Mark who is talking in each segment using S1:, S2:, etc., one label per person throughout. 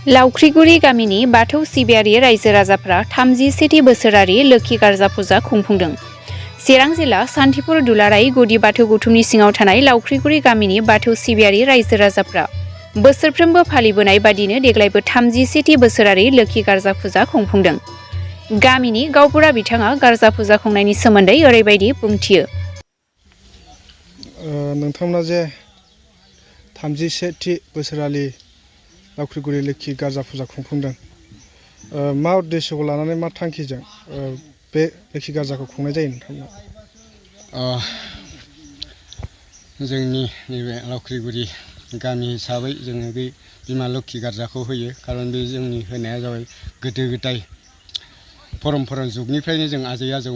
S1: लावख्रिगुरि गामिनि बाथौ सिबियारि रायजो राजाफ्रा 37थि बोसोरारि लोखि गार्जा फुजा खुंफुंदों। चिरां जिल्ला सान्थिपुर दुलाराय गुदि बाथौ गौथुमनि सिङाव थानाय लावख्रिगुरि गामिनि बाथौ सिबियारि रायजो राजाफ्रा बोसोरफ्रोमबो फालिबोनाय बादिनो देग्लायबो 37थि बोसोरारि लोखि गार्जा फुजा खुंफुंदों। गामिनि गावबुरा बिथाङा गार्जा फुजा खुंनायनि सोमोन्दै ओरैबायदि बुंथियो।
S2: नोंथांमोना जे 37थि बोसोरारि लावख्रिगुरि लोखि गार्जा फुजा खुंफुंदों, मा उद्देশ্যखौ लानानै मा थांखिजों बे लोखि गार्जाखौ खुंनाय जायो नोंथांमोना?
S3: जोंनि नैबे लावख्रिगुरि गामि हिसाबै जोङो बे बिमा लोखि गार्जाखौ होयो। खारन बे जोंनि होनाया जाबाय गोदो गोदाय परम्परा जुगनिफ्रायनो जों आजै आजौ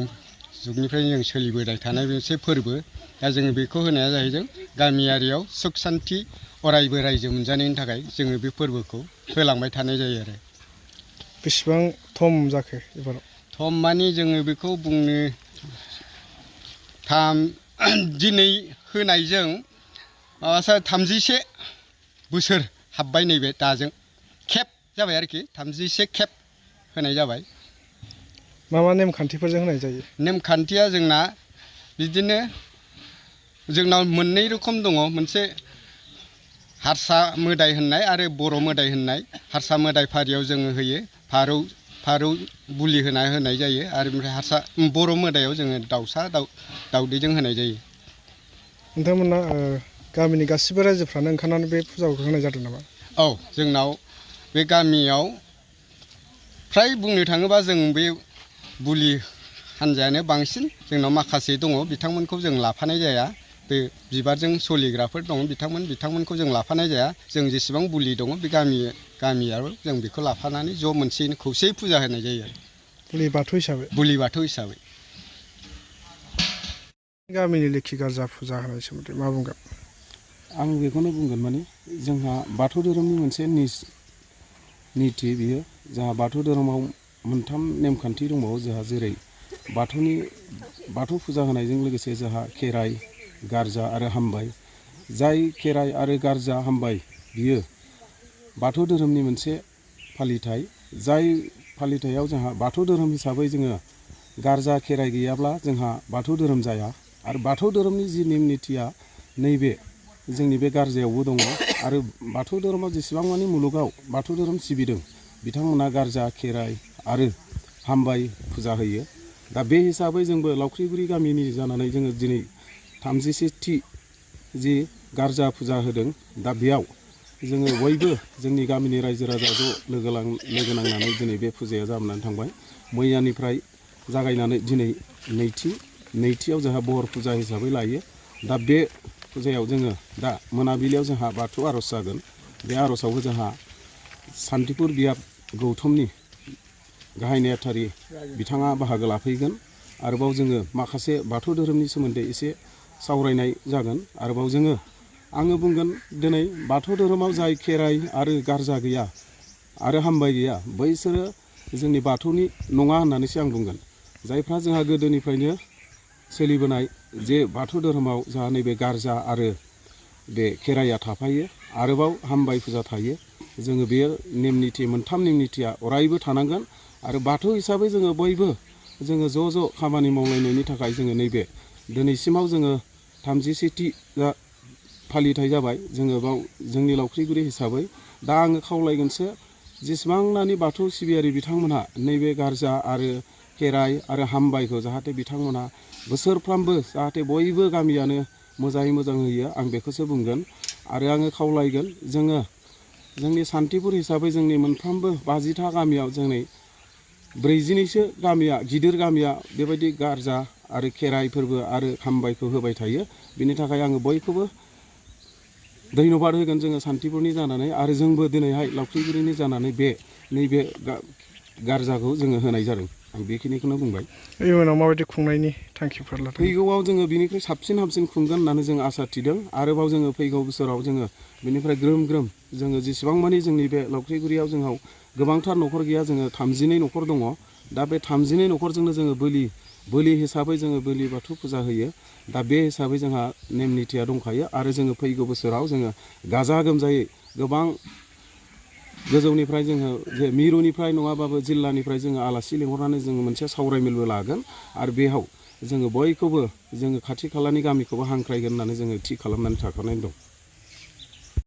S3: जुगनिफ्रायनो जों सोलिबोबाय थानाय मोनसे फोरबो। दा जोङो बेखौ होनाया जाहैदों गामियारियाव सुख सान्थि अरायबो रायजो मोनजानायनि थाखाय जोङो बे फोरबोखौ होलांबाय थानाय जायो आरो।
S2: बेसेबां थम जाखो एबाराव?
S3: थम मानि जोङो बेखौ बुंनो दिनै होनायजों 31 बोसोर हाबबाय नैबे दाजों खेब जाबाय आरोखि 31 खेब होनाय जाबाय।
S2: मा मा नेमखान्थिफोरजों होनाय जायो?
S3: नेमखान्थिया जोंना बिदिनो जोंनाव मोननै रोखोम दङ। मोनसे हारसा मोदाय होननाय आरो बर' मोदाय होननाय। हारसा मोदाय फारियाव जोङो होयो फारौ बुलि होनाय जायो आरो ओमफ्राय बर' मोदायाव जोङो दाउसा दाउदैजों होनाय जायो।
S2: नोंथांमोना गामिनि गासिबो रायजोफ्रानो ओंखारनानै बे फुजाखौ होनाय जादों नामा?
S3: औ, जोंनाव बे गामियाव फ्राय बुंनो थाङोबा जों बे बुलि हान्जायानो बांसिन। जोंनाव माखासे दङ, बिथांमोनखौ जों लाफानाय जाया। बे बिबारजों सोलिग्राफोर दङ, बिथांमोनखौ जों लाफानाय जाया। जों जेसेबां बुलि दङ बे गामियाव जों बेखौ लाफानानै ज' मोनसेयैनो खौसेयै फुजा होनाय जायो आरो।
S2: बुलि बाथौ हिसाबै। गामिनि लोखि गार्जा फुजा होनाय सोमोन्दै मा बुंगोन?
S4: आं बेखौनो बुंगोन, माने जोंहा बाथौ धोरोमनि मोनसे निति बियो। जोंहा बाथौ धोरोमाव मोनथाम नेमखान्थि दंबावो जोंहा, जेरै बाथौ फुजा होनायजों लोगोसे जोंहा खेराइ, गार्जा आरो हामबाय। जाय खेराइ आरो गार्जा हामबाय बियो बाथौ धोरोमनि मोनसे फालिथाय। जाय फालिथायाव जोंहा बाथौ धोरोम हिसाबै जोङो गार्जा खेराइ गैयाब्ला जोंहा बाथौ धोरोम जाया। आरो बाथौ धोरोमनि जि नेम निथिया नैबे जोंनि बे गार्जायावबो दङ। आरो बाथौ धोरोमाव जेसेबां मानि मुलुगाव बाथौ धोरोम सिबिदों बिथांमोना गार्जा खेराइ आरो हामबाय फुजा होयो। दा बे हिसाबै जोंबो लावख्रिगुरि गामिनि जानानै जोङो दिनै 37थि जि गार्जा फुजा होदों। दा बेयाव जोङो बयबो जोंनि गामिनि रायजो राजा ज' लोगो नांनानै दिनै बे फुजाया जानानै थांबाय। मैयानिफ्राय जागायनानै दिनै नैथियाव जोंहा बहर फुजा हिसाबै लायो। दा बे फुजायाव जोङो दा मोनाबिलियाव जोंहा बाथौ आर'ज जागोन। बे आर'जआवबो जोंहा सान्थिपुर बियाब गौथुमनि गाहाय नेहाथारि बिथाङा बाहागो लाफैगोन। आरोबाव जोङो माखासे बाथौ धोरोमनि सोमोन्दै एसे सावरायनाय जागोन। आरोबाव आङो बुंगोन, दिनै बाथौ धोरोमाव जाय खेराइ आरो गार्जा गैया आरो हामबाय गैया बैसोरो जोंनि बाथौनि नङा होननानैसो आं बुंगोन। जायफ्रा जोंहा गोदोनिफ्रायनो सोलिबोनाय जे बाथौ धोरोमाव जोंहा नैबे गार्जा आरो बे खेराइया थाफायो, आरोबाव हामबाय फुजा थायो। जोङो बे मोनथाम नेम निथिया अरायबो थानांगोन। आरो बाथौ हिसाबै जोङो बयबो जोङो ज' खामानि मावलायनायनि थाखाय जोङो नैबे दिनैसिमाव जोङो 37थि फालिथाय जाबाय जोङो बाव जोंनि लावख्रिगुरि हिसाबै। दा आङो खावलायगोनसो, जेसेबांनानि बाथौ सिबियारि बिथांमोनहा नैबे गार्जा आरो खेराइ आरो हामबायखौ जाहाथे बिथांमोनहा बोसोरफ्रामबो जाहाथे बयबो गामियानो मोजाङै मोजां होयो, आं बेखौसो बुंगोन। आरो आङो खावलायगोन, जोंनि सान्थिपुर हिसाबै जोंनि मोनफ्रोमबो 50था गामियाव जोंनि 40नैसो गामिया गिदिर गामिया बेबायदि गार्जा आरो खेराइ फोरबो आरो हामबायखौ होबाय थायो। बिनि थाखाय आङो बयखौबो धन्यबाद होगोन जोङो सान्थिपुरनि जानानै। आरो जोंबो दिनैहाय लावख्रिगुरिनि जानानै नैबे गार्जाखौ जोङो होनाय जादों। आं बेखिनिखौनो बुंबाय।
S2: इयुनाव माबायदि खुंनायनि थांखिफोर लादों?
S4: फैगौआव जोङो बिनिख्रुइ साबसिन हामसिन खुंगोन होननानै जों आसा थिदों। आरोबाव जोङो फैगौ बोसोराव जोङो बिनिफ्राय ग्रोम जोङो जेसेबां मानि जोंनि बे लावख्रिगुरियाव जोंनाव गोबांथार न'खर गैया, जोङो 32 न'खर दङ। दा बे 32 न'खरजोंनो जोङो बोलि हिसाबै जोङो बोलि बाथौ फुजा होयो। दा बे हिसाबै जोंहा नेम निथिया दंखायो। आरो जोङो फैगौ बोसोराव जोङो गाजा गोमजायै गोबां गोजौनिफ्राय जोङो जे मिरुनिफ्राय नङाबाबो जिल्लानिफ्राय जोङो आलासि लिंहरनानै जोङो मोनसे सावरायमेलबो लागोन आरो बेयाव जोङो बयखौबो जोङो खाथि खालानि गामिखौबो हांख्रायगोन होननानै जोङो थि खालामनानै थाखानाय दं।